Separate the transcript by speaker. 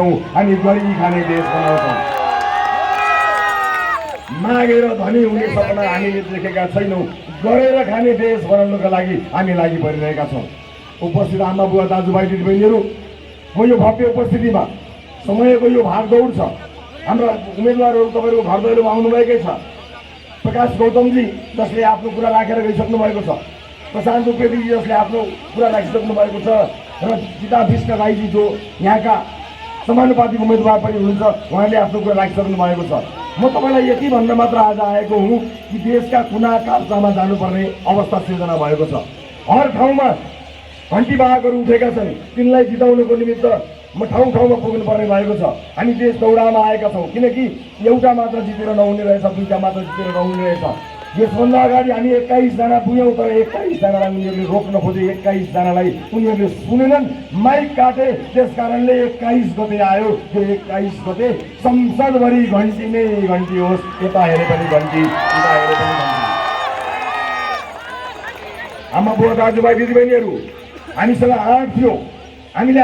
Speaker 1: हामी गरिबी खाने देश बनाउँछौँ। मागेर धनी हुने सपना हामीले देखेका छैनौँ। गरेर खाने देश बनाउनका लागि हामी लागि परिरहेका छौँ। उपस्थित आमा बुवा दाजुभाइ दिदीबहिनीहरूको यो भव्य उपस्थितिमा समयको यो भागदौड छ। हाम्रा उम्मेदवारहरू तपाईँहरूको घर दैलोमा आउनुभएकै छ। प्रकाश गौतमजी जसले आफ्नो कुरा राखेर गइसक्नु भएको छ, प्रशान्त उप्रेतीजी जसले आफ्नो कुरा राखिसक्नु भएको छ र गीता विष्ट राईजी जो यहाँका समानुपातिक उम्मेदवार पनि हुनुहुन्छ, उहाँले आफ्नो कुरा राखिसक्नु भएको छ। म तपाईँलाई यति भन्न मात्र आज आएको हुँ कि देशका कुना काप्चामा जानुपर्ने अवस्था सिर्जना भएको छ। हर ठाउँमा घन्टीवाहकहरू उठेका छन्। तिनलाई जिताउनको निमित्त म ठाउँ ठाउँमा पुग्नुपर्ने भएको छ। हामी देश दौडामा आएका छौँ, किनकि एउटा मात्र जितेर नहुने रहेछ, दुईटा मात्र जितेर नहुने रहेछ। यसभन्दा अगाडि हामी 21 जना पुग्यौँ, तर 21 जनालाई उनीहरूले रोक्न खोजे। 21 जनालाई उनीहरूले सुनेनन्, माइक काटे। त्यस कारणले 21 गते आयो। त्यो 21 गते संसदभरि घन्टी नै घन्टी होस्, यता हेरे पनि घन्टी, उता हेरे पनि घन्टी। आमा बुवा दाजुभाइ दिदीबहिनीहरू, हामीसँग आँट थियो। हामीले